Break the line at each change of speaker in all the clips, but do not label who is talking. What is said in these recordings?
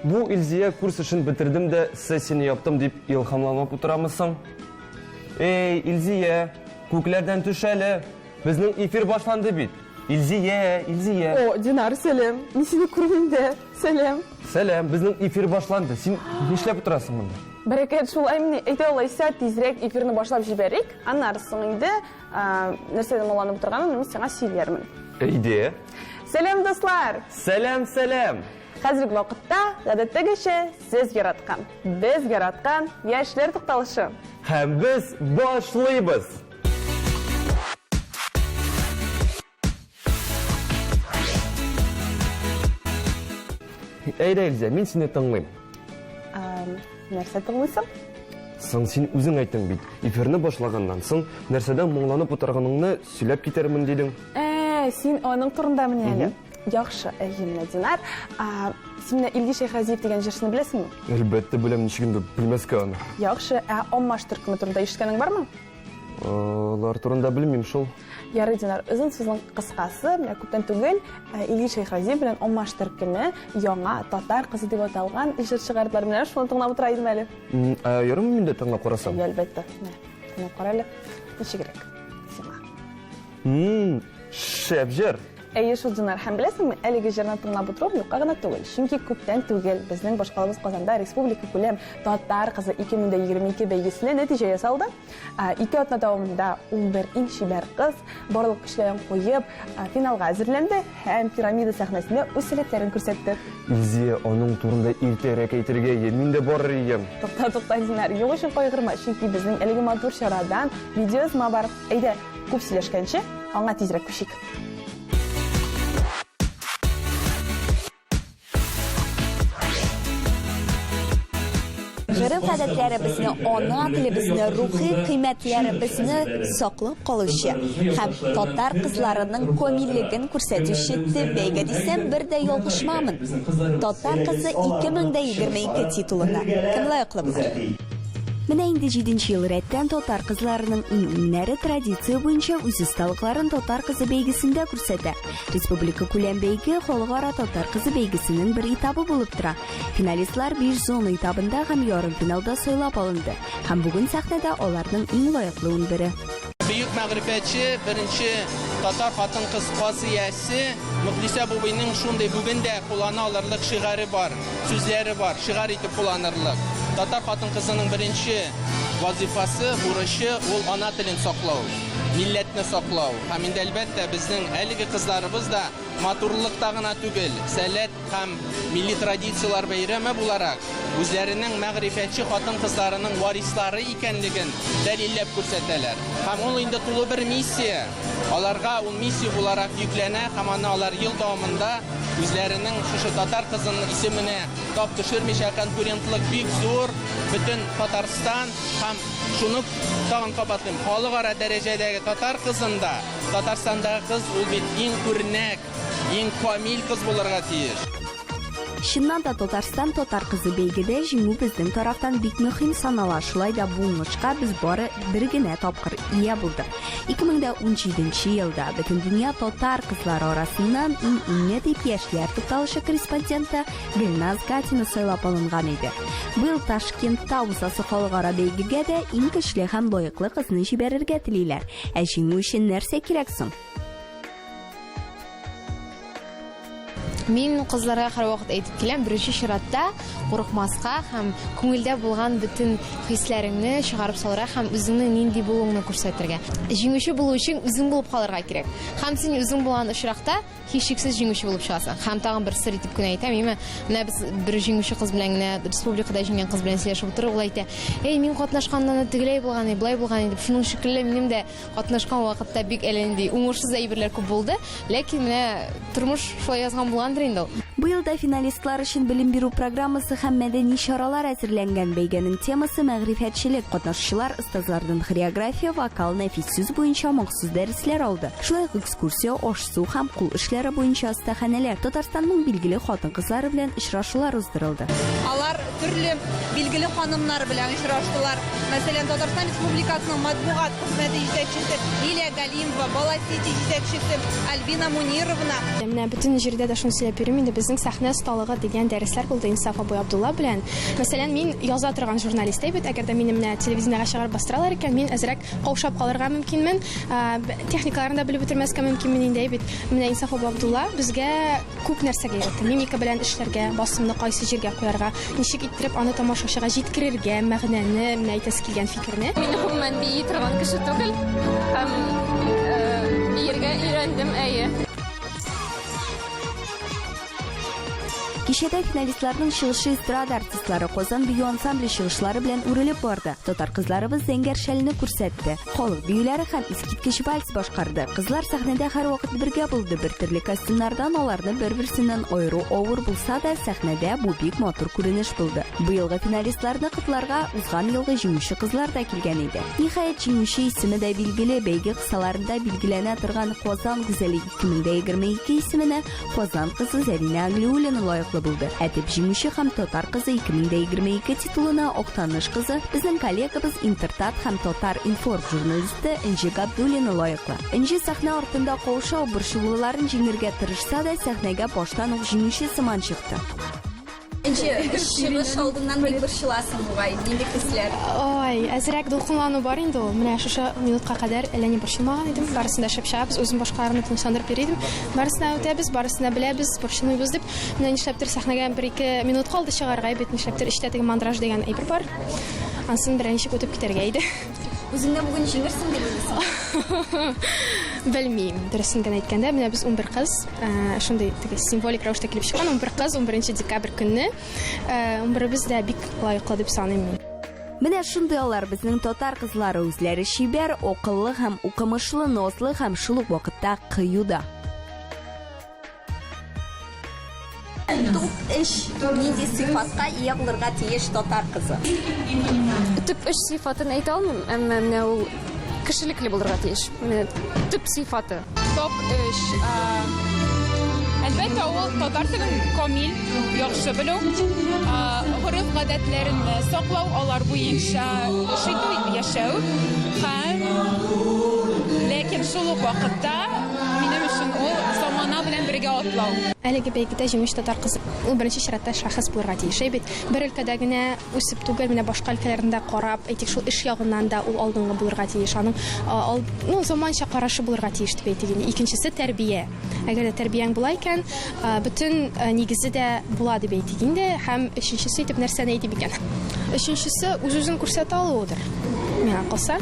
Бу Илзия курс эшен бетердем дә сессияне яптым дип илһамланып утырамы соң? Эй, Илзия, күкләрдән төш әле. Безнең эфир башланды бит. Илзия, Илзия.
О, Динар, сәлам. Мин сине күрмим дә. Сәлам.
Сәлам, безнең эфир башланды. Син нишләп утырасың монда?
Бәрәкәт, шулаймыни? Әйдә алайса, тизрәк эфирны башлап җибәрик. Аннары соң инде нәрсәдән моңланып утырганын мин сиңа сөйләрмен.
Әйдә.
Сәлам, дуслар!
Сәлам, сәлам!
Хәзерге вакытта, гадәттәгечә, сез яраткан, без яраткан яшьләр тукталышы.
Һәм без башлыйбыз! Әйдә, Илзә, мин сине тыңлыйм.
Нәрсә тыңлыйсың?
Соң син үзең әйттең бит. Эфирны башлаганнан соң нәрсәдән моңланып утырганыңны сөйләп китәрмен дидең.
Ә, син аның турында менә әле. Яхшы, әйе, менә Динар. Син менә Илгиз Шәйхразиев дигән җырчыны беләсеңме?
Әлбәттә беләм, ничек инде белмәскә аны.
Яхшы, ә Оммаш төркеме турында ишеткәнең бармы?
Алар турында белмим шул.
Ярый, Динар, озын сүзнең кыскасы, менә күптән түгел Илгиз Шәйхразиев белән Оммаш төркеме яңа Татар кызы дип аталган җыр чыгардылар. Менә шуны тыңлап утыра идем әле.
Ә ярыймы мин дә тыңлап карасам?
Әйе, әлбәттә. Менә, тыңлап кара әле. Ничегрәк сиңа?
Шәп җыр!
Әйе шул, Динар. Һәм беләсеңме, әлеге җырны тыңлап утыруым юкка гына түгел. Чөнки күптән түгел безнең башкалабыз Казанда республика күләм Татар кызы 2022 бәйгесенә нәтиҗә ясалды. Ике атна дәвамында 11 иң чибәр кыз барлык көчләрен куеп финалга әзерләнде һәм пирамида сәхнәсендә үз сәләтләрен күрсәтте.
Илзия, аның турында иртәрәк әйтергә иде, мин дә барыр идем.
Тукта, тукта, Динар, юк өчен кайгырма, чөнки безнең әлеге матур чарадан видеоязма бар. Әйдә, күп сөйләшкәнче, аңа тизрәк күчик.
Гореф-гадәтләребезне, ана телебезне, рухи кыйммәтләребезне саклап калучы һәм татар кызларының камиллеген күрсәтүче төп бәйге дисәм, бер дә ялгышмамын. Татар кызы 2022 титулына кем лаеклы булыр? Менә инде җиденче ел рәттән татар кызларының иң иңнәре традиция буенча үз осталыкларын Татар кызы бәйгесендә күрсәтә. Республика күләм бәйге халыкара Татар кызы бәйгесенең бер этабы булып тора. Финалистлар биш зона этабында һәм ярымфиналда сайлап алынды. Һәм бүген сәхнәдә аларның иң лаеклы унбере.
Бөек мәгърифәтче, беренче татар хатын-кыз казыясе Мөхлисә Бубыйның шундый бүген дә куллана алырлык шигаре бар. Сүзләре бар, шигарь итеп кулланырлык. Татар хатын-кызының беренче вазыйфасы, бурычы ул ана телен саклау, милләтне саклау. Һәм инде, әлбәттә, безнең әлеге кызларыбыз да матурлыкта гына түгел, сәләт һәм милли традицияләр бәйрәме буларак, үзләренең мәгърифәтче хатын-кызларының варислары икәнлеген дәлилләп күрсәтәләр. Һәм ул инде тулы бер миссия. Аларга ул миссия буларак йөкләнә һәм аны алар ел дәвамында үзләренең шушы татар кызының исеменә тап төшермичә, конкурентлык бик зур, бөтен Татарстан һәм шуны тагын кабатлыйм, халыкара дәрәҗәдәге татар кызында, Татарстандагы кыз ул бит иң үрнәк, иң камил кыз булырга тиеш.
Чыннан да Татарстан татар кызы бәйгедә җиңү безнең тарафтан бик мөһим санала. Шулай да бу уңышка без бары бер генә тапкыр ия булдык. 2017 елда Бөтендөнья татар кызлары арасыннан иң иңе дип яшьләр тукталышы корреспонденты Гөлназ Гатина сайлап алынган иде. Быел Ташкентта узасы халыкара бәйгегә дә иң көчле һәм лаеклы кызны җибәрергә телиләр. Ә җиңү өчен нәрсә кирәк соң?
Мин кызларга һәрвакыт әйтеп киләм, беренче чиратта курыкмаска һәм күңелдә булган бөтен хисләреңне чыгарып салырга һәм үзеңнең нинди булуыңны күрсәтергә. Җиңүче булу өчен үзең булып калырга кирәк. Һәм син үзең булган очракта һичшиксез җиңүче булып чыгасың. Һәм тагын бер сер итеп кенә әйтәм, име, менә без бер җиңүче кыз белән генә республикада җиңгән кыз белән сөйләшеп утырып, ул әйтә, "Эй, мин катнашканда тегеләй булган, болай булган", дип. Шуның шикелле минем дә Катнашкан вакытта бик әллә нинди уңышсыз әйберләр күп булды, ләкин менә тормыш шулай язган булгандыр инде ул.
Быел Быел да финалистлар өчен белем бирү программасы һәм мәдәни чаралар әзерләнгән. Бәйгенең темасы мәгърифәтчелек. Катнашучылар остазлардан хореография, вокал, нәфис сүз буенча махсус дәресләр алды. Шулай ук экскурсия, аш-су һәм кул эшләре буенча остаханәләр, Татарстанның билгеле хатын-кызлары белән очрашулар уздырылды.
Алар төрле билгеле ханымнар белән очраштылар. Мәсәлән, Татарстан Республикасының матбугат хезмәте җитәкчесе Лилия Галимова, Бала-Сити җитәкчесе Альбина Мунировна.
Менә бөтен җирдә дә шуны сөйләп йөрим инде, безнең сәхнә осталыгы дигән дәресләр булды Инсаф абый Абдулла белән. Мәсәлән, мин яза торган журналист әйбәт, әгәр дә мине менә телевидениегә чыгарып бастыралар икән, мин әзрәк каушап калырга мөмкинмен, техникаларын да белеп бетермәскә мөмкинмен инде әйбәт. Менә Инсаф абый Абдулла безгә күп нәрсәгә өйрәтте. Мимика белән эшләргә, басымны кайсы җиргә куярга, ничек иттереп аны тамашачыга җиткерергә, мәгънәне, менә әйтәсе килгән фикерне.
Мин гомумән бии торган кеше түгел һәм биергә өйрәндем, әйе.
Кичәдә финалистларның чыгышы эстрада артистлары, Казан бию ансамбле чыгышлары белән үрелеп барды. Татар кызларыбыз зәңгәр шәлне күрсәтте. Халык биюләре һәм искиткеч вальс башкарды. Кызлар сәхнәдә һәрвакыт бергә булды. Бер төрле костюмнардан аларны бер-берсеннән аеру авыр булса да, сәхнәдә бу бик матур күренеш булды. Быелгы финалистларны котларга узган елгы җиңүче кызлар да килгән иде. Ниһаять, җиңүче исеме дә билгеле, бәйге кысаларында билгеләнә торган Казан гүзәле 2022 исеменә Казан кызы Зәринә Аглиуллина лаеклы булды. Ә төп җиңүче һәм Татар кызы 2022 титулына Актаныш кызы, безнең коллегабыз Интертат һәм Татар Информ журналисты Энҗе Габдуллина лаеклы. Энҗе сәхнә артында каушау, борчылуларын җиңергә тырышса да, сәхнәгә баштан ук җиңүче сыман чыкты.
Энҗе, чыгыш алдыннан бик борчыласың бугай, нинди хисләр?
Ой, әзрәк дулкынлану бар инде ул. Менә шушы минутка кадәр әллә ни борчылмаган идем. Барысын да шәп чыгабыз, үзем башкаларны тынычландырып йөри идем. Барысын да үтәбез, барысын да беләбез, борчылмыйбыз дип. Менә нишләптер сәхнәгә бер-ике минут калды чыгарга, бит нишләптер эчтә теге мандраж дигән әйбер бар. Ансын берәр ничек үтеп китәргә иде.
Үзеңне бүген җиңерсең дип уйлыйсың?
Белмим, дөресен генә әйткәндә, менә без 11 кыз, э, шундый теге символик рәвештә килеп чыккан 11 кыз 11 декабрь көнне, э, 11-без дә бик лаеклы дип саныйм мин.
Менә шундый алар безнең татар кызлары, үзләре чибәр, акыллы һәм укымышлы, назлы һәм шул ук вакытта кыю да.
Төп өч нинди сыйфатка ия булырга тиеш татар кызы?
Төп өч сыйфатын әйтә алмыйм, әмма менә ул кешелекле булырга тиеш. Менә төп сыйфаты.
Топ өч. Әлбәттә, ул татар телен камил, яхшы белү, гореф-гадәтләрен саклау, алар буенча эш итү, яшәү һәм ләкин шул ук вакытта Минем өчен ул замана белән бергә атлау.
Әлеге бәйгедә җиңүче татар кызы ул беренче чиратта шәхес булырга тиеш. Әй бит, бер өлкәдә генә үсеп түгел, менә башка өлкәләрне дә карап, әйтик, шул эш ягыннан да ул алдынгы булырга тиеш. Аның ну, заманча карашы булырга тиеш дип әйтик инде. Икенчесе тәрбия. Әгәр дә тәрбияң була икән, бөтен нигезе дә була дип әйтик инде. Һәм өченчесе итеп нәрсәне әйтим икән? Өченчесе үз-үзен күрсәтә алуыдыр, миңа калса.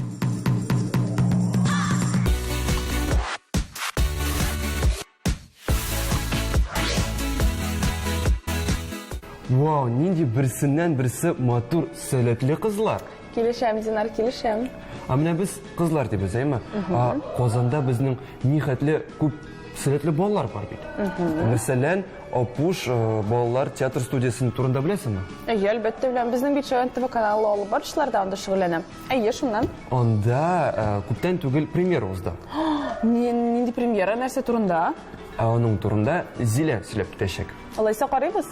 Вау, нинди берсеннән берсе матур, сәләтле кызлар.
Килешәм, Динар, килешәм.
Ә менә без кызлар дибез, әйме? Казанда безнең нихәтле күп сәләтле балалар бар бит. Мәсәлән, Апуш э, балалар театр студиясен турында беләсеңме?
Әйе, әлбәттә беләм. Безнең бит Шаян ТВ каналы алып баручылар да анда шөгыльләнә. Әйе, шуннан.
Анда э, күптән түгел премьера узды.
Нинди премьера, нәрсә турында?
Ә аның турында Зилә сөйләп китәчәк.
Алайса карыйбыз.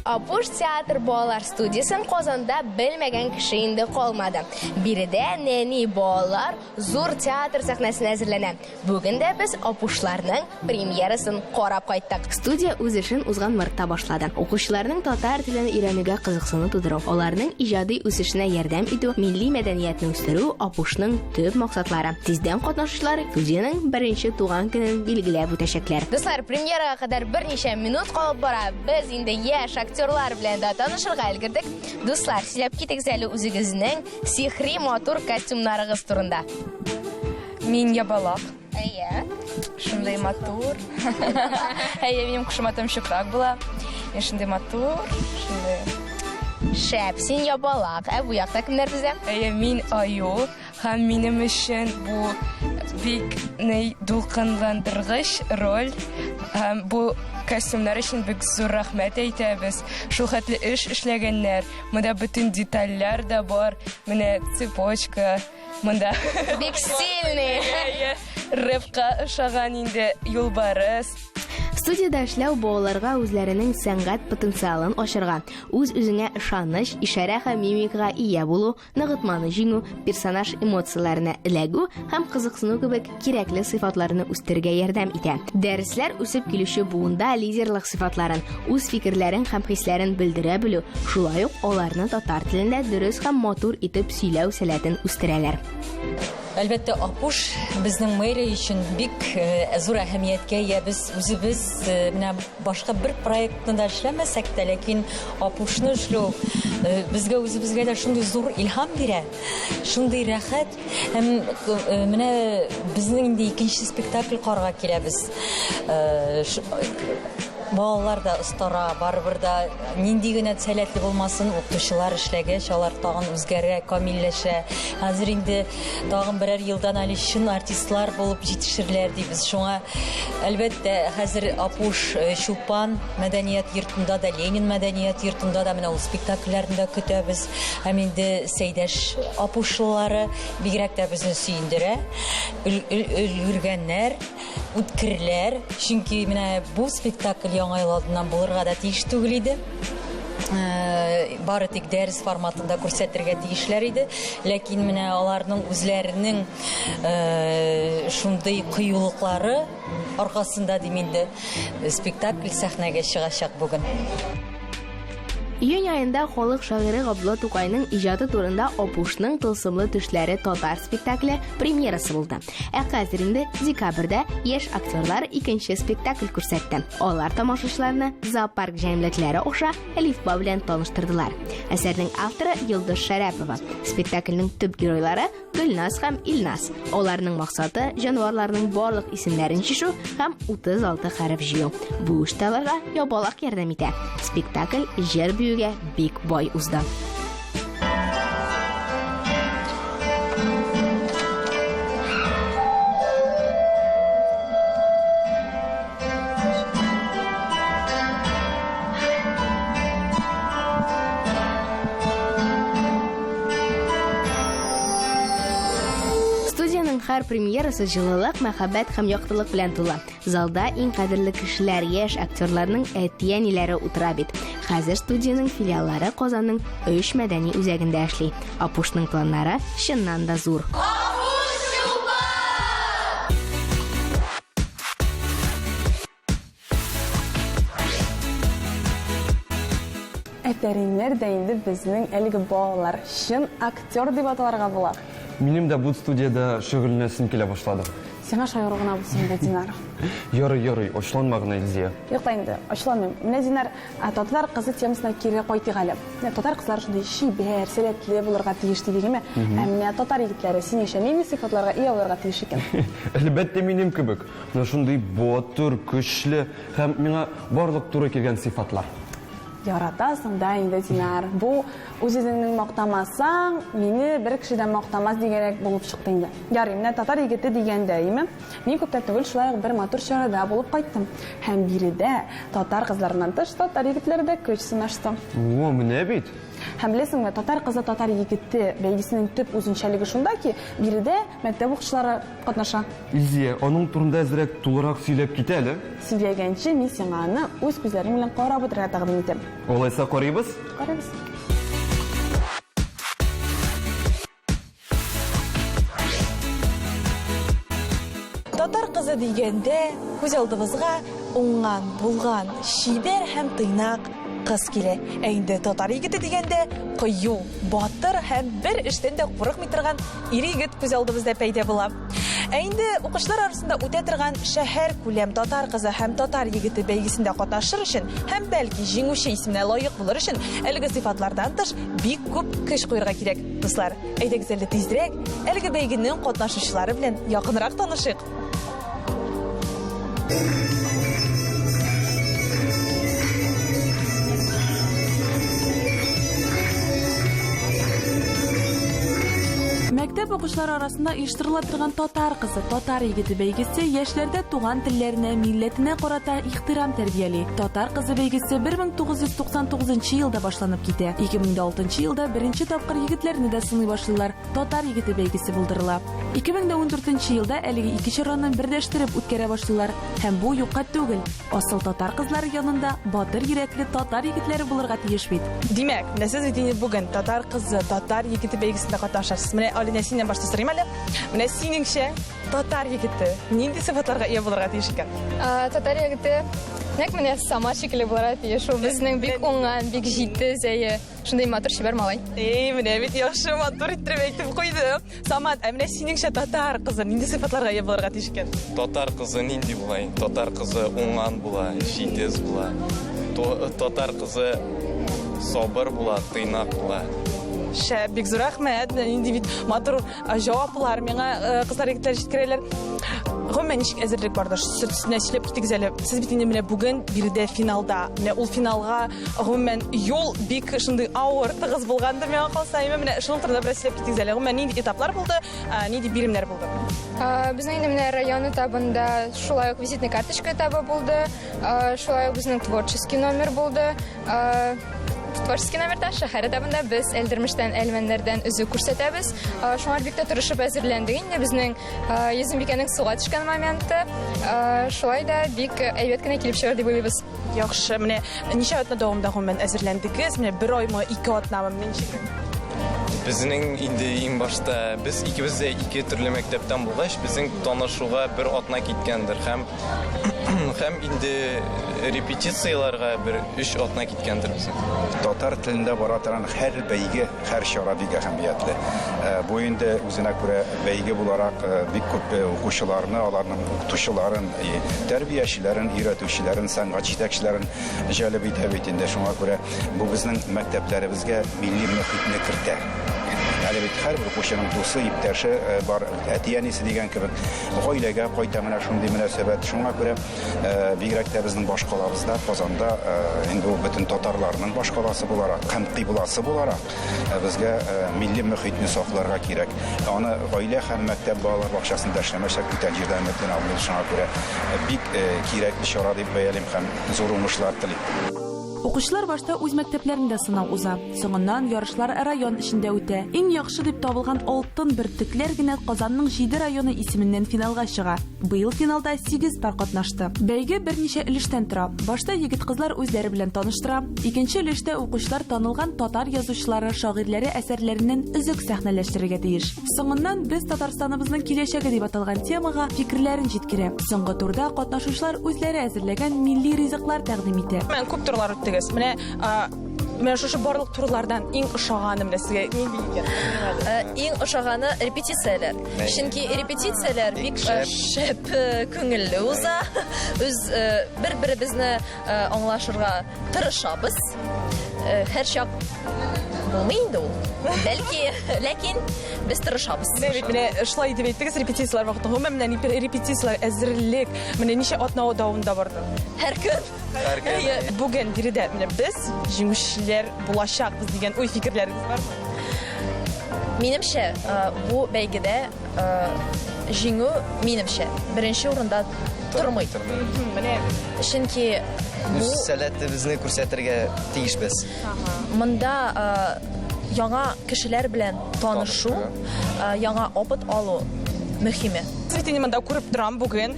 Апуш театр балалар студиясен Казанда белмәгән кеше инде калмады. Биредә нәни балалар зур театр сәхнәсенә әзерләнә. Бүген дә без Апушларның премьерасын карап кайттык.
Студия үз эшен узган мартта башлады. Укучыларның татар телен өйрәнүгә кызыксыну тудыру, аларның иҗади үсешенә ярдәм итү, милли мәдәниятне үстерү Апушның төп максатлары. Тиздән катнашучылар студиянең беренче туган көнен билгеләп үтәчәкләр.
Дуслар, премьерага кадәр берничә минут калып бара. Без инде яшь актерлар белән дә танышырга өлгердек. Дуслар, сөйләп китегез әле үзегезнең сихри матур костюмнарыгыз турында.
Мин ябалак.
Әйе.
Шундый матур. Әйе, минем кушаматым Чупрак була. Мин шундый матур, шундый.
Шәп, син ябалак. Ә бу якта кемнәр бездә?
Әйе, мин аю. Һәм минем өчен бу бик ни дулкынландыргыч роль. Һәм бу костюмнар өчен бик зур рәхмәт әйтәбез. Шул хәтле эш эшләгәннәр. Монда бөтен детальләр дә бар. Менә цепочка монда.
Бик стильный.
Рэпка ошаган инде юлбарыс.
Студиядә эшләү балаларга үзләренең сәнгать потенциалын ачырга, үз-үзеңә ышаныч, ишарә һәм мимикага ия булу, ныгытманы җиңү, персонаж эмоцияләренә эләгү һәм кызыксыну кебек кирәкле сыйфатларны үстерергә ярдәм итә. Дәресләр үсеп килүче буында лидерлык сыйфатларын, үз фикерләрен һәм хисләрен белдерә белү, шулай ук аларны татар телендә дөрес һәм матур итеп сөйләү сәләтен үстерәләр.
Әлбәттә, Апуш безнең мэрия өчен бик э, зур әһәмияткә ия. Без үзебез э, менә башка бер проектны да эшләмәсәк тә, ләкин Апушны эшләү э, безгә үзебезгә дә шундый зур илһам бирә, шундый рәхәт. Һәм менә безнең инде икенче спектакль карга киләбез. Балалар да остара, барыбер да нинди генә сәләтле булмасын, укытучылар эшләгәч, алар тагын үзгәрә, камилләшә. Хәзер инде тагын берәр елдан әле чын артистлар булып җитешерләр дибез. Шуңа, әлбәттә, хәзер Апуш э, Чулпан мәдәният йортында да, Ленин мәдәният йортында да менә ул спектакльләрне дә көтәбез. Һәм инде Сәйдәш апушлылары бигрәк тә безне сөендерә. Өлгергәннәр. Үткерләр, чөнки менә бу спектакль Яңа ел алдыннан булырга да тиеш түгел иде. Э, бары тик дәрес форматында күрсәтергә тиешләр иде. Ләкин менә аларның үзләренең э, шундый кыюлыклары аркасында дим инде, спектакль сәхнәгә чыгачак бүген.
Июнь аенда халык шагыйре Габдулла Тукайның иҗаты турында Апушның тылсымлы төшләре татар спектакле премьерасы булды. Ә хәзер инде декабрьдә яшь актерлар икенче спектакль күрсәтте. Алар тамашачыларны зоопарк җәнлекләре аша әлифба белән таныштырдылар. Әсәрнең авторы Йолдыз Шәрәпова. Спектакльнең төп геройлары Гөлназ һәм Илназ. Аларның максаты җанварларның барлык исемнәрен чишү һәм 36 хәреф җыю. Бу эштә аларга ябалак ярдәм итә. Спектакль җыр-биюгә бик бай узды. Студиянең һәр премьерасы җылылык, мәхәббәт һәм яктылык белән тула. Залда иң кадерле кешеләр, яшь актерларның әти-әниләре утыра бит. Хәзер студиянең филиаллары Казанның өч мәдәни үзәгендә эшли. Апушның планнары чыннан да зур.
Әфәриннәр дә инде безнең әлеге балалар. Чын актер дип аталарга була.
Минем дә бу студиядә шөгыльләнәсем килә башлады.
Сиңа шаяру гына булсын инде, Динар.
Ярый, ярый, ачуланма гына, Илзия.
Юк та инде, ачуланмыйм. Менә, Динар, татар кызы темасына кире кайтыйк әле. Менә татар кызлары шундый чибәр, сәләтле булырга тиеш дидек, әйме? Ә менә татар егетләре синеңчә нинди сыйфатларга ия булырга тиеш икән?
Әлбәттә, минем кебек. Менә шундый батыр, көчле һәм миңа барлык туры килгән сыйфатлар.
Яратасың да инде, Динар. Бу үз-үзеңнең мактамасаң, мине бер кеше дә мактамас дигәнрәк булып чыкты инде. Ярый, менә татар егете дигәндә, име? Мин күптән түгел шулай ук бер матур чарада булып кайттым. Һәм биредә татар кызларыннан тыш татар егетләре дә көч сынашты.
О, менә бит!
Һәм беләсеңме, Татар кызы, татар егете бәйгесенең төп үзенчәлеге шунда ки, биредә мәктәп укучылары катнаша.
Илзия, аның турында әзрәк тулырак сөйләп кит әле.
Сөйләгәнче, мин сиңа аны үз күзләрең белән карап утырырга тәкъдим итәм.
Алайса карыйбыз?
Карыйбыз.
Татар кызы дигәндә, күз алдыбызга уңган, булган, чибәр һәм тыйнак кыз килә. Ә инде татар егете дигәндә, кыю, батыр һәм бер эштән дә курыкмый торган ир-егет күз алдыбызда пәйда була. Ә инде укучылар арасында үтә торган шәһәр күләм татар кызы һәм татар егете бәйгесендә катнашыр өчен һәм бәлки җиңүче исеменә лаек булыр өчен әлеге сыйфатлардан тыш бик күп көч куярга кирәк. Дуслар, әйдәгез әле тизрәк әлеге бәйгенең катнашучылары белән якынрак танышыйк. Мәктәп Мәктәп укучылары арасында оештырыла торган Татар кызы, татар егете бәйгесе яшьләрдә туган телләренә, милләтенә карата ихтирам тәрбияли. Татар кызы бәйгесе 1999 елда башланып китә. 2006 елда беренче тапкыр егетләрне дә сыный башлыйлар, Татар егете бәйгесе булдырыла. 2014 елда әлеге ике чараны берләштереп үткәрә башлыйлар. Һәм бу юкка түгел. Асыл татар кызлары янында батыр йөрәкле татар егетләре булырга тиеш бит.
Димәк, менә сез бит инде бүген Татар кызы, татар егете бәйгесендә катнашасыз. Менә Алинә, синнән башта сорыйм әле. Менә синеңчә, татар егете нинди сыйфатларга ия булырга тиеш икән?
Татар егете нәкъ менә Самат шикелле булырга тиеш. Ул безнең бик уңган, бик җитез, әйе. Шундый матур чибәр малай.
Эй, менә бит яхшы матур иттереп әйтеп куйды. Самат, ә менә синеңчә татар кызы нинди сыйфатларга ия булырга тиеш икән?
Татар кызы нинди була инде? Татар кызы уңган була, җитез була. Татар кызы сабыр була, тыйнак була.
Шәп, бик зур рәхмәт. Менә нинди бит матур җаваплар миңа кызлар егетләр җиткерәләр. Гомумән, ничек әзерлек барды? Сүзенә сөйләп китегез әле. Сез бит инде менә бүген биредә финалда. Менә ул финалга гомумән юл бик шундый авыр, тыгыз булгандыр миңа калса. Әмма менә шуның турында бераз сөйләп китегез әле. Гомумән, нинди этаплар булды, нинди биремнәр булды?
Безнең инде менә район этабында шулай ук визитный карточка этабы булды. Шулай ук безнең творческий номер булды. Творческий номерда шәһәр этабында без Әлдермештән, Әлмәннәрдән өзек күрсәтәбез. Шуңар бик тә тырышып әзерләндек инде безнең Йөзембикәнең суга төшкән моменты. Шулай да бик әйбәт кенә килеп чыгар дип уйлыйбыз.
Яхшы, менә ничә атна дәвамында гомумән әзерләндегез? Менә бер аймы, ике атнамы, менә ничек?
Безнең инде иң башта без икебез дә ике төрле мәктәптән булгач, безнең танышуга бер атна киткәндер һәм Һәм инде репетицияләргә бер өч атна киткәндер безнең.
Татар телендә бара торган һәр бәйге, һәр чара бик әһәмиятле. Бу инде үзенә күрә бәйге буларак бик күп укучыларны, аларның укытучыларын, тәрбиячеләрен, өйрәтүчеләрен, сәнгать җитәкчеләрен җәлеп итә бит инде. Шуңа күрә бу безнең мәктәпләребезгә милли мохитне кертә. Әле бит һәрбер укучының дусы, иптәше бар, әти-әнисе дигән кебек. Гаиләгә кайта менә шундый мөнәсәбәт. Шуңа күрә бигрәк тә безнең башкалабызда, Казанда, инде ул бөтен татарларның башкаласы буларак һәм кыйбласы буларак, безгә милли мөхитне сакларга кирәк. Аны гаилә һәм мәктәп балалар бакчасында эшләмәсәк, бүтән җирдә өметләнә алмыйбыз. Шуңа күрә бик кирәкле чара дип бәялим һәм зур уңышлар телим.
Укучылар башта үз мәктәпләрендә сынау уза. Соңыннан ярышлар район эчендә үтә. Иң яхшы дип табылган алтын бөртекләр генә Казанның җиде районы исеменнән финалга чыга. Быел финалда сигез пар катнашты. Бәйге берничә өлештән тора. Башта егет-кызлар үзләре белән таныштыра. Икенче өлештә укучылар танылган татар язучылары, шагыйрьләре әсәрләреннән өзек сәхнәләштерергә тиеш. Соңыннан Без Татарстаныбызның киләчәге дип аталган темага фикерләрен җиткерә. Соңгы турда катнашучылар үзләре әзерләгән милли ризыклар тәкъдим итә.
Менә күп турлар үттегез. Менә менә шушы барлык турлардан иң ошаганы менә сезгә нинди икән?
Э, иң ошаганы репетицияләр. Чөнки репетицияләр бик э, шәп, э, күңелле уза. Үз бер-беребезне аңлашырга тырышабыз. Һәрчак булмый инде ул. Бәлки, ләкин без тырышабыз.
Менә бит менә шулай дип әйттегез репетицияләр вакытында. Гомумән менә репетицияләр әзерлек менә ничә атна дәвамында барды?
Һәр көн.
Һәр көн.
Бүген биредә менә без җиңүчеләр булачакбыз дигән уй-фикерләрегез бармы?
Минемчә, бу бәйгедә җиңү, минемчә, беренче урында тормый.
Менә
чөнки
бу сәләтебезне күрсәтергә тиешбез.
Монда яңа кешеләр белән танышу, яңа опыт алу мөһиме.
Сез бит инде монда күреп торам бүген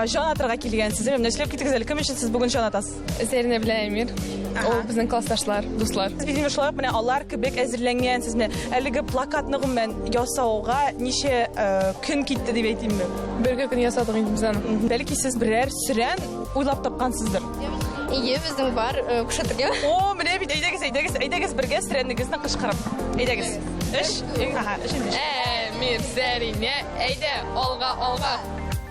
җан атырга килгәнсез. Менә сөйләп китегез әле, кем өчен сез бүген җан атасыз?
Зәринә белән Әмир. Ул безнең классташлар, дуслар.
Сез бит инде шулай ук менә алар кебек әзерләнгәнсез. Менә әлеге плакатны гомумән ясауга ничә көн китте дип әйтимме?
Бер көн ясадык инде без аны.
Бәлки сез берәр сөрән уйлап тапкансыздыр?
Ие, безнең бар, күрсәтергә.
О, менә бит, әйдәгез, әйдәгез, әйдәгез бергә сөрәнегезне кычкырып. Әйдәгез. Өч, ага, өч инде.
Әмир, Зәринә, әйдә, алга, алга.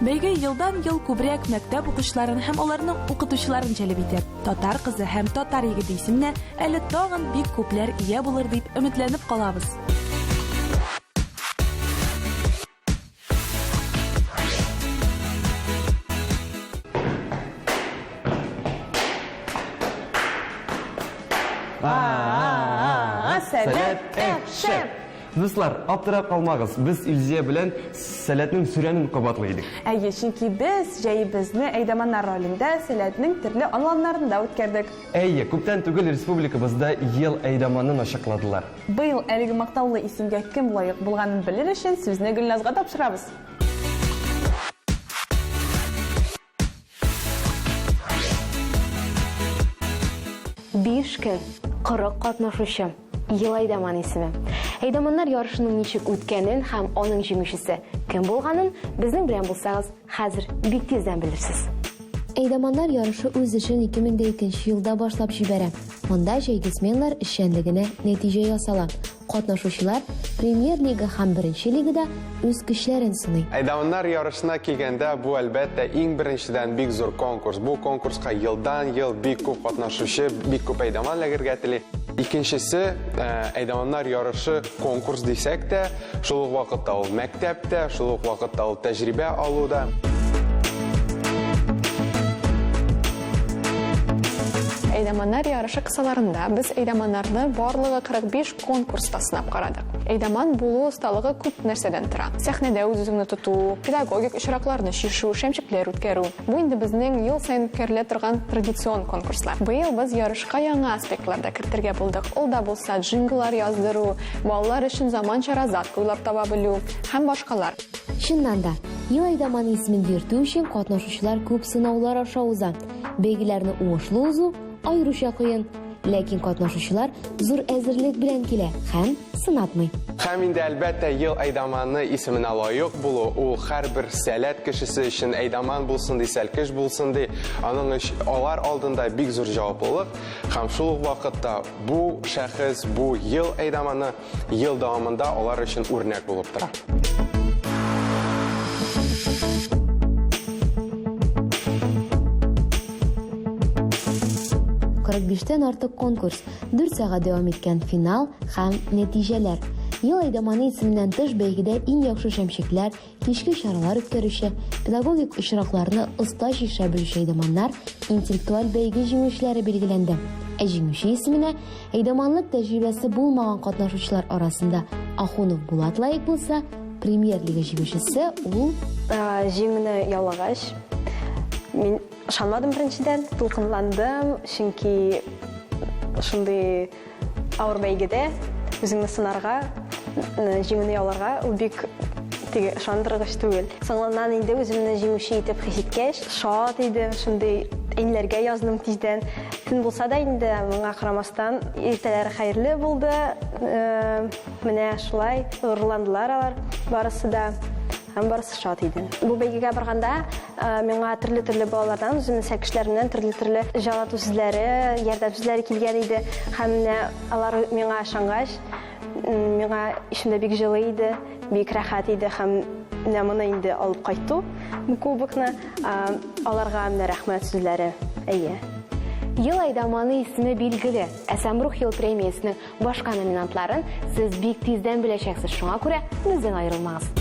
Бәйге елдан-ел күбрәк мәктәп укучыларын һәм аларның укытучыларын җәлеп итә. Татар кызы һәм татар егете исеменә әле тагын бик күпләр ия булыр дип өметләнеп калабыз.
Сәләт, шәп!
Дуслар, аптырап калмагыз, без Илзия белән Сәләтнең сүрәнен кабатлый идек.
Әйе, чөнки без җәебезне әйдаманнар ролендә Сәләтнең төрле аланнарында үткәрдек.
Әйе, күптән түгел республикабызда Ел әйдаманын ачыкладылар.
Быел әлеге мактаулы исемгә кем лаек булганын белер өчен сүзне Гөлназга тапшырабыз.
Биш көн, 40 катнашучы. Ел әйдаман исеме. Әйдаманнар ярышының ничек үткәнен һәм аның җиңүчесе кем булганын безнең белән булсагыз, хәзер бик тиздән белерсез. Әйдаманнар ярышы үз эшен 2002 елда башлап җибәрә. Монда җәйге сменалар эшчәнлегенә нәтиҗә ясала. Катнашучылар Премьер-лига һәм Беренче лигада үз көчләрен сыный.
Әйдаманнар ярышына килгәндә, бу, әлбәттә, иң беренчедән бик зур конкурс. Бу конкурска елдан-ел бик күп катнашучы, бик күп әйдаман эләгергә тели. Икенчесе, әйдаманнар ярышы конкурс дисәк тә, шул ук вакытта ул мәктәп тә, шул ук вакытта ул тәҗрибә алу да.
Әйдаманнар ярышы кысаларында без әйдаманнарны барлыгы 45 конкурста сынап карадык. Әйдаман булу осталыгы күп нәрсәдән тора. Сәхнәдә үз-үзеңне тоту, педагогик очракларны чишү, шәмчекләр үткәрү. Бу инде безнең ел саен үткәрелә торган традицион конкурслар. Быел без ярышка яңа аспектлар да кертергә булдык. Ул да булса джинглар яздыру, балалар өчен заманча разатка уйлап таба белү һәм башкалар.
Чыннан да, Ел әйдаманы исемен йөртү өчен катнашучылар күп сынаулар аша уза. Бәйгеләрне уңышлы узу аеруча кыен. Ләкин катнашучылар зур әзерлек белән килә һәм сынатмый.
Һәм инде, әлбәттә, Ел әйдаманы исеменә лаек булу, ул һәрбер сәләт кешесе өчен әйдаман булсын ди, сәлкеш булсын ди, аның өч, алар алдында бик зур җаваплылык һәм шул ук вакытта бу шәхес, бу Ел әйдаманы ел дәвамында алар өчен үрнәк булып тора.
45-тән артык конкурс, 4 сәгать дәвам иткән финал һәм нәтиҗәләр. Ел әйдаманы исеменнән тыш бәйгедә иң яхшы шәмчекләр, кичке чаралар үткәрүче, педагогик очракларны оста чишә белүче әйдаманнар, интеллектуаль бәйге җиңүчеләре билгеләнде. Ә җиңүче исеменә әйдаманлык тәҗрибәсе булмаган катнашучылар арасында Ахунов Булат лаек булса, Премьер-лига җиңүчесе ул
Җиңүне яулагач, мин ышанмадым беренчедән, дулкынландым, чөнки шундый Авыр бәйгедә үзеңне сынарга, җиңүне яуларга ул бик теге ышандыргыч түгел. Соңыннан инде үземне җиңүче итеп хис иткәч, шат идем, шундый әниләргә яздым тиздән. Төн булса да инде, моңа карамастан, иртәләре хәерле булды. Менә шулай горурландылар алар барысы да. Һәм барысы шат иде. Бу бәйгегә барганда миңа төрле-төрле балалардан, үземнең сәлкешләремнән төрле-төрле җанату сүзләре, ярдәм сүзләре килгән иде. Һәм менә алар миңа ышангач, миңа эчемдә бик җылы иде, бик рәхәт иде һәм менә моны инде алып кайту, бу кубокны, аларга менә рәхмәт сүзләре. Әйе.
Ел әйдаманы исеме билгеле, ә Сәмрух ел премиясенең Башка номинантларын сез бик тиздән беләчәксез, шуңа күрә бездән аерылмагыз.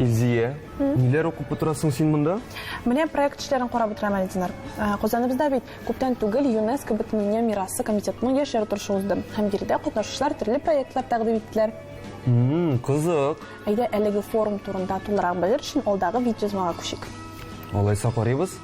Илзия, ниләр укып утырасың син монда?
Менә проект эшләрен карап утырам әле, Динар. Э, Казаныбызда бит күптән түгел ЮНЕСКО Бөтендөнья мирасы комитетының яшьләр утырышы узды. Һәм биредә катнашучылар төрле проектлар тәкъдим иттеләр.
Кызык.
Әйдә, әлеге форум турында тулырак белер өчен алдагы видеоязмага күчик.
Алайса карыйбыз.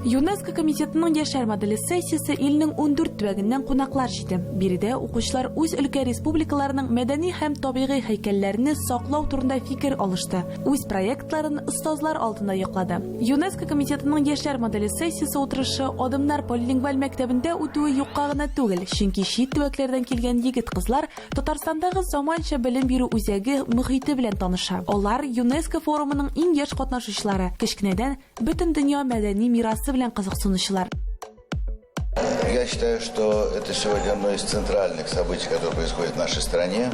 ЮНЕСКО комитетының яшьләр моделе сессиясе илнең 14 төбәгеннән кунаклар җыйды. Биредә укучылар үз өлкә республикаларының мәдәни һәм табигый һәйкәлләрне саклау турында фикер алышты, үз проектларын остазлар алдында яклады. ЮНЕСКО комитетының яшьләр моделе сессиясе утырышы Адымнар полилингваль мәктәбендә үтүе юкка гына түгел, чөнки чит төбәкләрдән килгән егет-кызлар Татарстандагы заманча белем бирү үзәге мохите белән таныша. Алар ЮНЕСКО форумының иң яшь катнашучылары, кечкенәдән бөтендөнья мәдәни мирасы белән кызыксынучылар.
Я считаю, что это сегодня одно из центральных событий, которое происходит в нашей стране,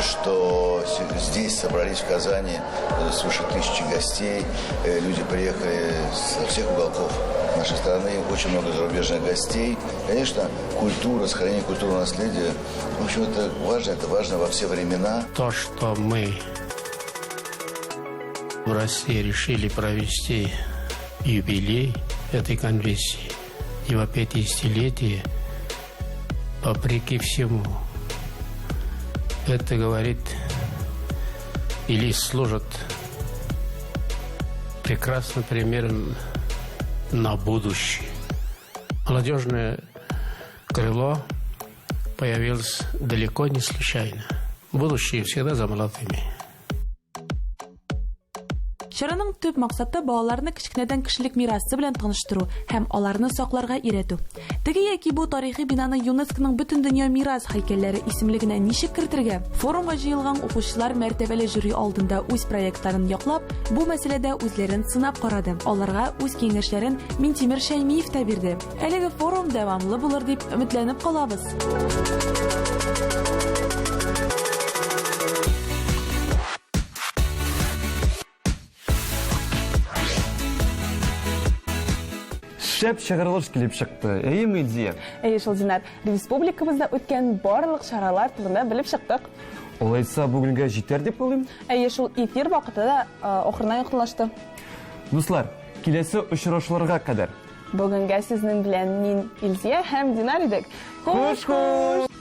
что здесь собрались в Казани э, свыше тысячи гостей, э, люди приехали со всех уголков нашей страны, очень много зарубежных гостей. Конечно, культура, сохранение культурного наследия, в общем, это важно, это важно во все времена.
То, что мы в России решили провести юбилей этой конвенции, его 50-летие, вопреки всему, это говорит или служит прекрасным примером на будущее. Молодежное крыло появилось далеко не случайно. Будущее всегда за молодыми.
Чараның төп максаты балаларны кечкенәдән кешелек мирасы белән таныштыру һәм аларны сакларга өйрәтү. Теге яки бу тарихи бинаны ЮНЕСКОның Бөтендөнья мирас һәйкәлләре исемлегенә ничек кертергә? Форумга җыелган укучылар мәртәбәле жюри алдында үз проектларын яклап, бу мәсьәләдә үзләрен сынап карады. Аларга үз киңәшләрен Минтимер Шәймиев тә бирде. Әлеге форум дәвамлы булыр дип өметләнеп калабыз.
Шәп чыгарылыш килеп чыкты. Әйеме, Илзия?
Әйе шул, Динар. Республикабызда үткән барлык чаралар турында белеп чыктык.
Алайса бүгенгә җитәр дип уйлыйм.
Әйе шул, эфир вакыты да ахырына якынлашты.
Дуслар, киләсе очрашуларга кадәр.
Бүгенгә сезнең белән мин, Илзия һәм Динар идек. Хуш-хуш!